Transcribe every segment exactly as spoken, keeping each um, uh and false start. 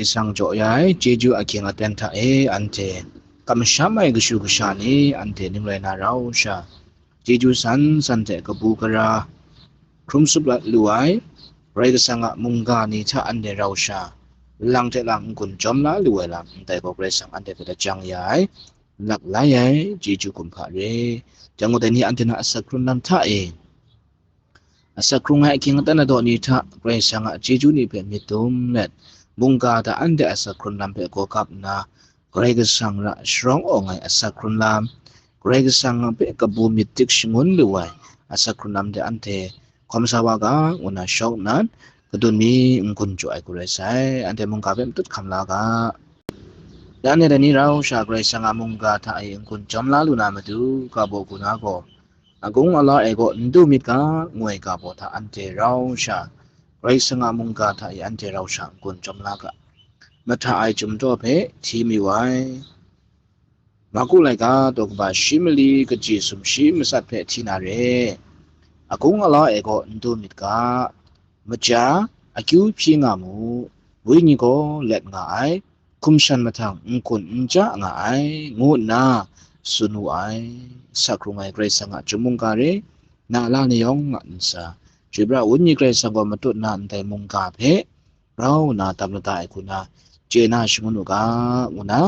Sangjaw ya ai chyeju ahkying aten hta e anhte kamsham ai kashu kasha ni anhte ning rai na rau sha, chyeju san san hte kabu gara hkrum sup lat lu ai, Karai Kasang a mungga ni hta anhte rau sha, lang hte lang n-gun jawm la lu ai lam ndai gaw Karai Kasang anhte hpe lajang ya ai, lak lai ai chyeju kumhpa re. Jang gaw dai ni anhte na asak hkrun lam hta e, asak hkrung ai ahkying aten adaw ni hta Karai Kasang a chyeju ni hpe myit dum let, mungga hta anhte asak hkrun lam hpe gaw kap nna, Karai Kasang ra sharawng awng ai asak hkrun lam, Karai Kasang hpe kabu myit dik shangun lu ai asak hkrun lam de anhte hkawm sa wa ga, ngu na shawng nnan, kadun mi n-gun jaw ai hku rai sai, anhte mungga hpe matut hkam la ga. Dan e dai ni rau sha Karai Kasang a mungga hta e n-gun jawm la lu na matu, ga baw gu na gaw, agung alau e gaw n du myit ga, ngu ai ga baw hta anhte rau sha, Karai Kasang a mungga hta e anhte rau sha n-gun jawm la ga. Mahta ai chyum daw hpe hti mayu ai. Maku laika daw kaba shi mali kaji sumshi matsat hpe hti na re. Agung alau e gaw n du myit ga, maja, akyu hpyi nga mu, wenyi gaw let nga ai, hkum shan mahtang n-gun n ja nga ai, ngu nna tsun wu ai. Sa hkrung ai Karai Kasang a chyum mungga re, na la ni yawng a ntsa, chyoi pra Wenyi Karai Kasang gaw matut na ndai mungga hpe rau nna tam lata ai hku na chye na shangun u ga, ngu na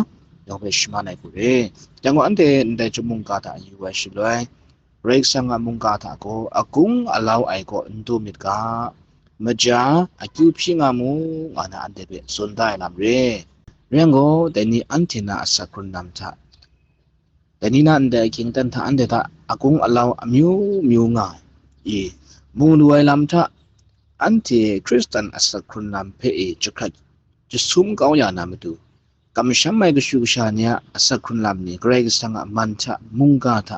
yawng hpe shaman ai hku re. Jang gaw anhte ndai chyum mungga hta yu ai shaloi, Karai Kasang a mungga hta gaw agung alau ai gaw n du myit ga, maja, akyu hpyi nga mu, nga na anhte hpe tsun da ai lam re. Rai yang gaw, dai ni anhte na asak hkrun lam hta, dai ni na ndai ahkying aten hta anhte hta agung alau amyu myu nga i, mu lu ai lam hta, anhte Hkristan asak hkrun lam hpe i jahkrat jasum kau ya na matu, kamsham ai kashu kasha ni a asak hkrun lam ni Karai Kasang a man hta mungga hta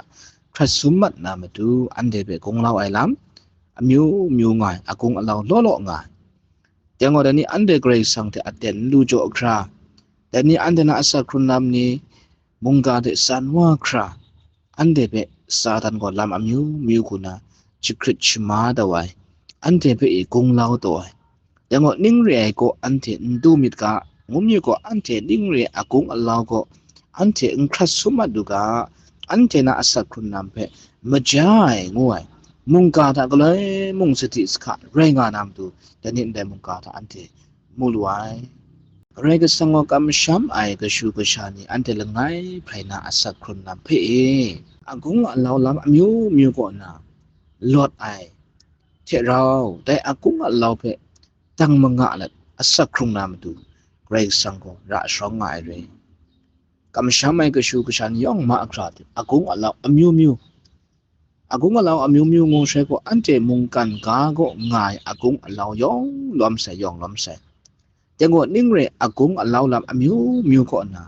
hkrat sum mat na matu, anhte hpe gunglau ai lam amyu myu nga ai, agung alau law law nga ai. Dai gaw, dai ni anhte Karai Kasang hte aten n lu jaw hkra, dai ni anhte na asak hkrun lam ni mungga hte san wa hkra, anhte hpe Satan gaw lam amyu myu hku na jahkrit shama taw ai, anhte hpe i gunglau taw ai. Dai gaw, ning re ai kaw anhte n du myit ga, ngu myu gaw anhte ning re agung alau gaw anhte n hkrat sum mat u ga, anhte na asak hkrun lam hpe maja ai ngu ai, mungga hta galoi mung sadi sahka rai nga na matu, dai ni ndai mungga hta anhte mu lu ai. Karai Kasang gaw kamsham ai kashu kasha ni anhte langai hprai na asak hkrun lam hpe e, agung alau lam amyu myu kaw na lawt ai hte rau, dai agung alau hpe dang manga let asak hkrung na matu, Karai Kasang gaw ra sharawng nga ai re. Kamsham ai kashu kasha ni yawng mahkra hte agung alau amyu myu, agung alau amyu myu ngu sai gaw, anhte mungkan ga kaw nga ai agung alau yawng lawm sai, yawng lawm sai. Dai gaw, ning re agung alau lam amyu myu kaw na,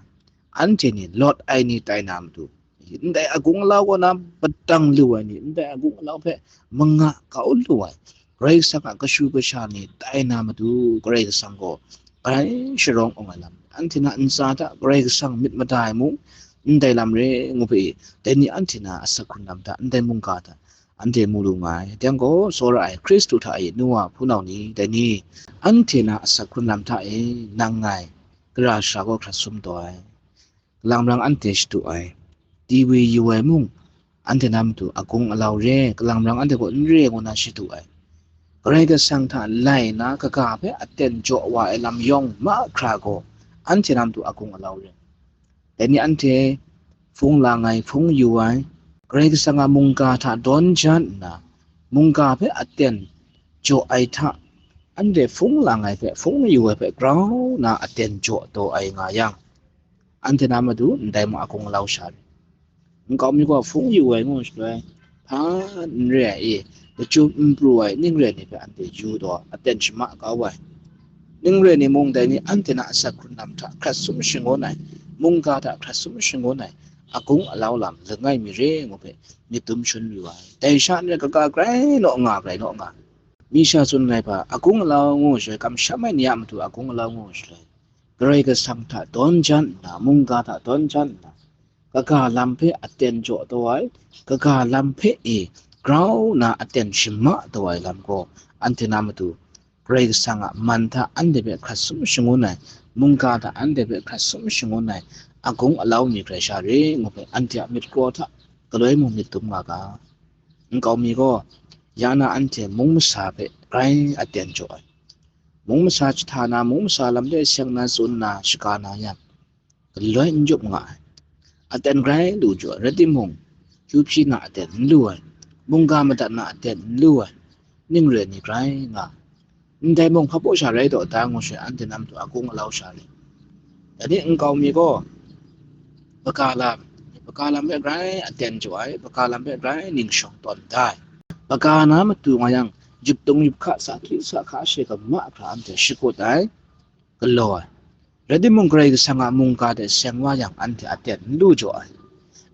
anhte ni lawt ai ni tai na matu, ndai agung alau kaw na padang lu ai ni, ndai agung alau hpe manga kau lu ai, Karai Kasang a kashu kasha ni tai na matu, Karai Kasang gaw grai sharawng awng ai lam, anhte na ntsa hta Karai Kasang myit mada ai mung, ndai lam re ngu hpe, dai ni anhte na asak hkrun lam hta, ndai mungga hta, anhte mu lu nga ai. Dai gaw, tsawra ai Hkristu hta e nu wa hpunau ni, dai ni, anhte na asak hkrun lam hta e nang ngai, gara sara gaw hkrat sum taw ai. Kalang marang anhte shadu ai, diwi yu ai mung, anhte na matu agung alau re, kalang marang anhte gaw n re ngu na shadu ai. Karai Kasang hta lai na kaga hpe aten jaw wa ai lam yawng mahkra gaw, anhte na matu agung alau re. Dai ni anhte hpung lang ai, hpung yu ai, Karai Kasang a mungga hta dawn jan nna, mungga hpe aten jaw ai hta, anhte hpung lang ai hpe, hpung yu ai hpe grau na aten jaw taw ai nga yang, anhte na matu ndai mung agung alau sha re. Nkau mi gaw hpung yu ai ngu shaloi, hpa n re ai e, lachyum n pru ai ning re ni hpe anhte yu taw, aten shama kau ai. Ning re ni mung dai ni anhte na asak hkrun lam hta hkrat sum shangun ai, mungga hta hkrat sum shangun ai, agung alau lam langai mi re ngu hpe myit dum shangun yu ai. Dai sha n rai, kaga grai naw nga, grai naw nga. Mi sha tsun ai hpa, agung alau ngu shaloi, kamsham ai ni a matu agung alau ngu shaloi, Karai Kasang hta dawn jan nna, mungga hta dawn jan nna, kaga lam hpe aten jaw taw ai, kaga lam hpe e grau na aten shama taw ai lam gaw, anhte na matu Karai Kasang a man hta anhte hpe hkrat sum shangun ai, mungga hta anhte hpe hkrat sum shangun ai agung alau mi grai sha re, ngu hpe anhte a myit kraw hta galoi mung myit dum nga ga. Nkau mi gaw, ya na anhte mung masa hpe grai aten jaw ai. Mung masa jahta na, mung masa lam de seng na tsun na shaga na yang, galoi n yup nga ai. Aten grai lu jaw ai, rai timung, kyu hpyi na aten n lu ai, mungga madat na aten n lu ai, ning re ni grai nga ai. Ndai mung hpa baw sha rai taw da ngu sha anhte na matu agung alau sha re. Dai ni nkau mi gaw, baka lam, baka lam hpe grai aten jaw ai, baka lam hpe grai ning shawng tawn da ai. Baka na matu nga yang, yup tung yup hka, sa hkri sa hka she ga ma hkra anhte shakut ai, galaw ai. Rai timung, Karai Kasang a mungga hte seng wa yang, anhte aten n lu jaw ai.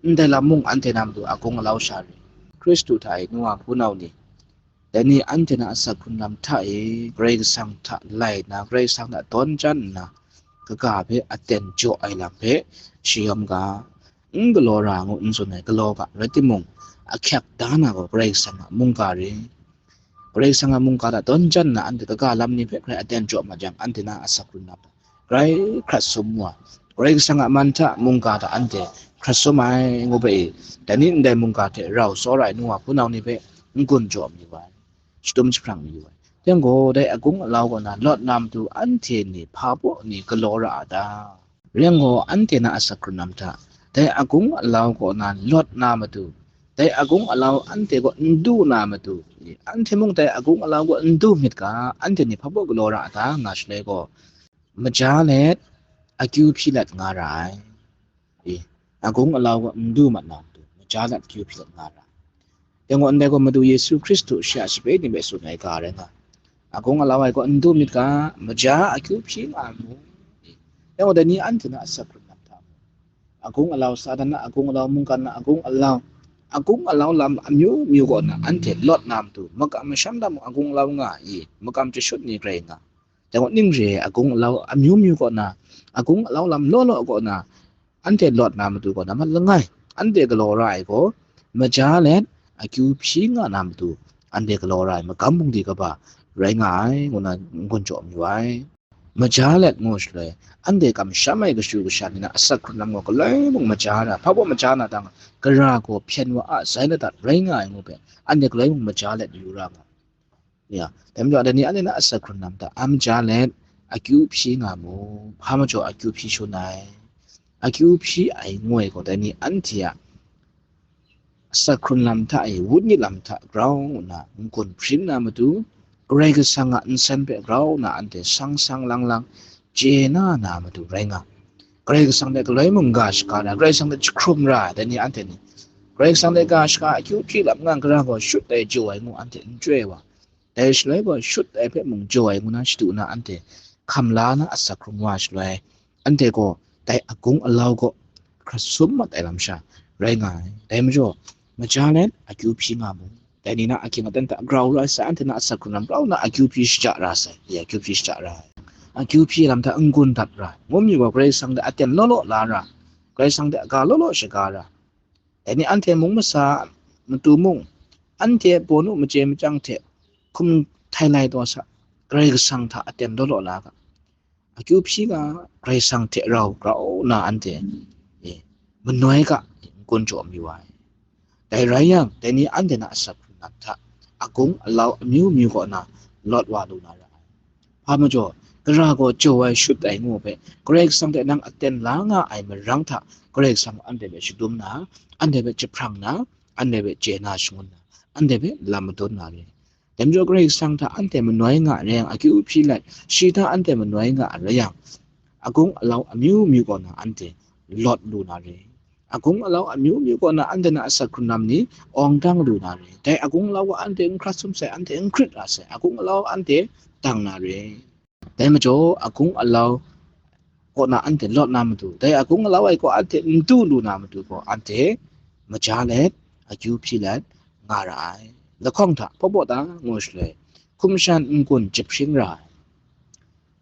Ndai lam mung anhte na matu agung alau sha re. Hkristu hta e nu wa hpunau ni, dai ni anhte na asak hkrun lam hta e Karai Kasang hta lai nna, Karai Kasang hta dawn jan nna, kaga hpe aten jaw ai lam hpe shayawm ga, n galaw ra ngu n tsun ai, galaw ga, rai timung, ahkyak da na gaw Karai Kasang a mungga re. Karai Kasang a mungga hta dawn jan nna, anhte kaga lam ni hpe grai aten jaw mat yang, anhte na asak hkrun lam hta grai hkrat sum wa, Karai Kasang a man hta mungga hta anhte hkrat sum ai ngu hpe e, dai ni ndai mungga hte rau tsawra ai nu wa hpunau ni hpe n-gun jaw mayu ai, shadum jahprang mayu ai. Yang gaw, dai agung alau kaw na lawt na matu anhte ni hpa baw ni galaw ra a ta? Rai yang gaw, anhte na asak hkrun lam hta, dai agung alau kaw na lawt na matu, dai agung alau anhte kaw n du na matu, anhte mung dai agung alau kaw n du myit ga, anhte ni hpa baw galaw ra a ta, nga shaloi gaw, maja let, akyu hpyi let nga ra ai. E, agung alau kaw n du mat na matu, maja let akyu hpyi let nga ra ai. Yang gaw, ndai gaw Madu Yesu Hkristu shi a sape ni hpe tsun ai ga rai nga, agung alau ai kaw n du myit ga, maja akyu hpyi nga mu. Yang gaw, dai ni anhte na asak hkrun lam hta mu, agung alau, Satan na agung alau, mungkan na agung alau, agung alau lam amyu myu kaw na anhte lawt na matu, makam masham lam mung agung alau nga i, makam jashut ni grai nga. Dai gaw ning re ai, agung alau amyu myu kaw na, agung alau lam law law kaw na, anhte lawt na matu kaw na mat langai, anhte galaw ra ai gaw, maja let akyu hpyi nga na matu, anhte galaw ra ai magam bungli kaba rai nga ai, ngu na n-gun jaw mayu ai. Maja let ngu shaloi, anhte kamsham ai kashu kasha ni na asak hkrun lam gaw galoi mung maja na, hpa baw maja na dang, gara gaw hpyen wa a zai ladat rai nga ai ngu hpe, anhte galoi mung maja let yu ra nga. Ya, dai majaw, dai ni anhte na asak hkrun lam hta a maja let akyu hpyi nga mu. Hpa majaw akyu hpyi shangun ai. Akyu hpyi ai ngu ai gaw, dai ni anhte a asak hkrun lam hta e, wunyi lam hta grau nna n-gun hpring na matu, Karai Kasang a nsen hpe grau nna anhte sang sang lang lang chye na na matu rai nga. Karai Kasang hte galoi mung ga shaga na, Karai Kasang hte jahkrum ra ai, dai ni anhte ni. Karai Kasang hte ga shaga akyu hpyi lam nga, gara gaw shut ai jaw ai ngu anhte n chyoi wa. Dai shaloi gaw shut ai hpe mung jaw ai ngu na shadu na anhte hkam la na asak hkrung wa shaloi, anhte gaw dai agung alau gaw hkrat sum mat ai lam sha rai nga ai. Dai majaw, maja let akyu hpyi nga mu. Dai ni na ahkying aten hta grau ra sai, anhte na asak hkrun lam grau na akyu hpyi shaja ra sai, ya, akyu hpyi shaja ra ai. Akyu hpyi lam hta n-gun dat ra ai. Ngu mi gaw, Karai Kasang hte aten law law la ra, Karai Kasang hte aga law law shaga ra. Dai ni anhte mung masa matu mung, anhte pawnu machye machyang hte hkum htai lai taw sa, Karai Kasang hta aten law law la ga. Akyu hpyi ga, Karai Kasang hte rau grau na anhte, e, manoi ga, n-gun jaw mayu ai. Dai rai yang, dai ni anhte na asak hkrun lam hta, agung alau amyu myu kaw na lawt wa lu na ra ai. Hpa majaw, gara gaw jaw ai shut ai ngu hpe, Karai Kasang hte nang aten la nga ai marang hta, Karai Kasang gaw anhte hpe shadum na, anhte hpe jahprang na, anhte hpe chye na shangun na, anhte hpe lam madun na re. Dai majaw, Karai Kasang hta anhte manoi nga ai rai yang, akyu hpyi let, shi hta anhte manoi nga ai rai yang, agung alau amyu myu kaw na anhte lawt lu na re. Agung alau amyu myu kaw na anhte na asak hkrun lam ni awng dang lu na re. Dai agung alau gaw anhte n hkrat sum sai, anhte n hkrit ra sai, agung alau anhte dang na re. Dai majaw, agung alau kaw na anhte lawt na matu, dai agung alau ai gaw anhte n du lu na matu gaw, anhte maja let, akyu hpyi let nga ra ai. Lahkawng hta hpa baw ta ngu shaloi, hkum shan n-gun jahpring ra ai.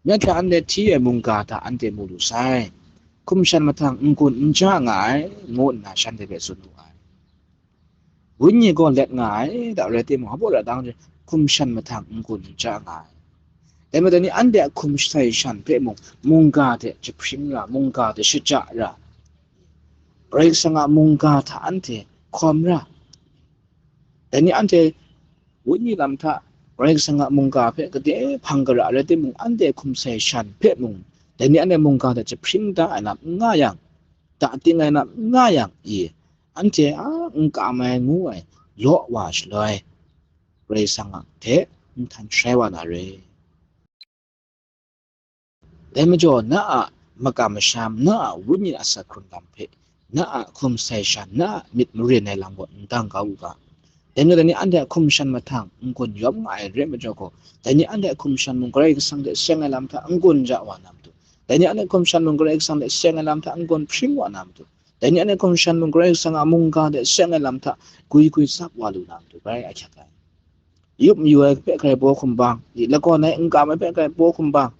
Myak hta anhte hti ai mungga hta anhte mu lu sai, hkum shan mahtang n-gun n ja nga ai, ngu nna shanhte hpe tsun wu ai. Wenyi gaw let nga ai, da rai timung, hpa baw ra dang, hkum shan mahtang n-gun n ja nga ai. Dai majaw ni anhte a hkum sai shan hpe mung mungga hte jahpring ra, mungga hte shaja ra, Karai Kasang a mungga hta anhte hkawm ra. Dai ni anhte wenyi lam hta Karai Kasang a mungga hpe gade hpang gara rai timung, anhte hkum sai shan hpe mung, dai ni anhte mungga hta jahpring da ai lam n nga yang, da ting ai lam n nga yang, i, anhte a n kam ai ngu ai law wa shaloi, Karai Kasang a hte n htan sharai wa na re. Dai majaw, na a makam masham, na a wenyi a asak hkrung lam hpe, na a hkum sai shan, na a myit maren ai lam gaw n dang kau u ga. Dai majaw, dai ni anhte a hkum shan mahtang n-gun yawm nga ai re ai majaw gaw, dai ni anhte a hkum shan mung Karai Kasang hte seng ai lam hta n-gun ja wa na matu, dai ni anhte a hkum shan mung Karai Kasang hte seng ai lam hta n-gun hpring wa na matu, dai ni anhte a hkum shan mung Karai Kasang a mungga hte seng ai lam hta gwi gwi tsap wa lu na matu, grai ahkyak ai. Yup mayu ai hpe grai baw hkum bang, i, lakawn ai n kam ai hpe grai baw hkum bang,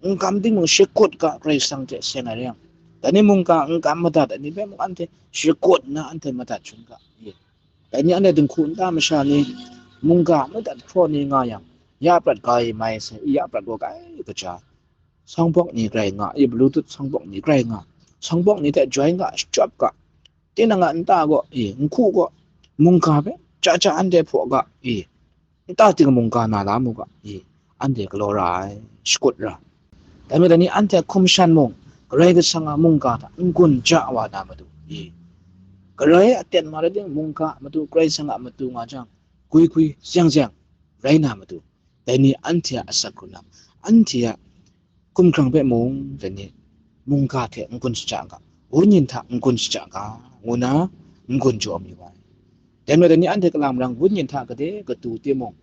n kam timung shakut ga, Karai Kasang hte seng ai re yang. Dai ni mungga n kam madat ai ni hpe mung anhte shakut nna anhte madat shangun ga, i. Dai ni anhte dinghku nta masha ni, mungga madat hpraw ni nga yang, ya prat ga e mai sai, i, ya prat gaw kai kaja. Sangbawk ni grai nga, i, Bluetooth sangbawk ni grai nga, sangbawk ni hte joi nga, shachyap ga, tinang a nta gaw, i, nhku gaw, mungga hpe, ja ja anhte hpaw ga, i, nta ting mungga na la mu ga, i, anhte galaw ra ai, shakut ra. Dai majaw, dai ni anhte a hkum shan mung, Karai Kasang a mungga hta n-gun ja wa na matu, i, Karai aten ma rai timung, mungga a matu, Karai Kasang a matu nga jang, gwi gwi, zeng zeng, rai na matu, dai ni anhte a asak hkrung lam, anhte a hkumhkrang hpe mung, dai ni mungga hte n-gun shaja ga, wenyi hta n-gun shaja ga, ngu nna n-gun jaw mayu ai. Dai majaw, dai ni anhte kalang marang wenyi hta gade katu timung,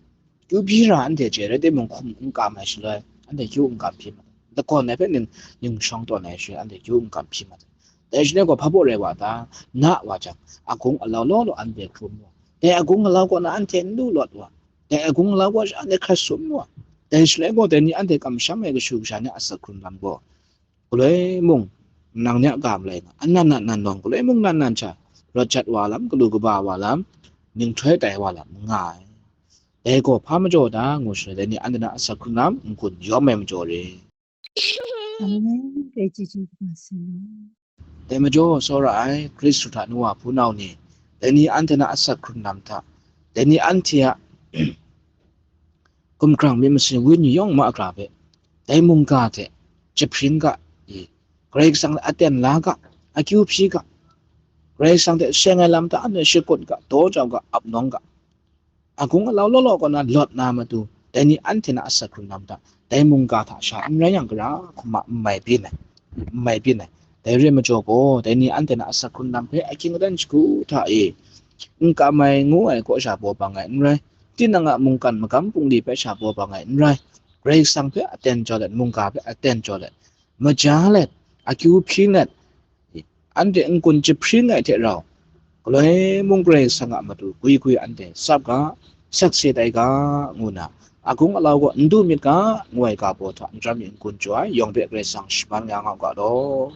kyu hpyi ra anhte chye rai timung, hkum n kam ai shaloi, anhte kyu n kam hpyi mat ai. Lakawn ai hpe ning, ning shawng tawn ai shaloi, anhte kyu n kam hpyi mat ai. Dai shaloi gaw, hpa baw rai wa ta, na wa jang, agung alau law law anhte hkrum wa, dai agung alau kaw na anhte n lu lawt wa, dai agung alau kaw sha anhte hkrat sum wa. Dai shaloi gaw, dai ni anhte kamsham ai kashu kasha ni a asak hkrung lam gaw, galoi mung, nang ni a ga malai nga, anan nan nan nawng, galoi mung nan nan sha, rawt jat wa lam, galu kaba wa lam, ninghtoi tai wa lam, nga ai. Dai gaw hpa majaw ta, ngu shaloi, dai ni anhte na a asak hkrung lam n-gun yawm ai majaw re. Amen. Dai chyeju kaba salu. Dai majaw, tsawra ai Hkristu hta nu wa hpunau ni, dai ni anhte na a asak hkrung lam hta, dai ni anhte a hkumhkrang myit masin wenyi yawng ma a gara hpe, dai mungga hte jahpring ga, i, Karai Kasang hte aten la ga, akyu hpyi ga, Karai Kasang hte seng ai lam hta anhte shakut ga, daw jau ga, ap nawng ga, agung alau law law kaw na lawt na matu, dai ni anhte na a asak hkrung lam hta, dai mungga hta sha n rai yang, gara hkrum ma n mai byin ai, n mai byin ai. Dai re ai majaw gaw, dai ni anhte na a asak hkrung lam hpe ahkying aten shagu hta e, n kam ai ngu ai kaw sha baw bang ai n rai, tinang a mungkan magam bungli hpe sha baw bang ai n rai, Karai Kasang hpe aten jaw let, mungga hpe aten jaw let, maja let, akyu hpyi let, anhte n-gun jahpring ai hte rau, galoi mung Karai Kasang a matu gwi gwi anhte tsap ga, sakse tai ga, ngu nna, agung alau gaw n du myit ga, ngu ai ga baw hta, n jam mi n-gun jaw ai yawng hpe Karai Kasang shaman nga nga u ga law.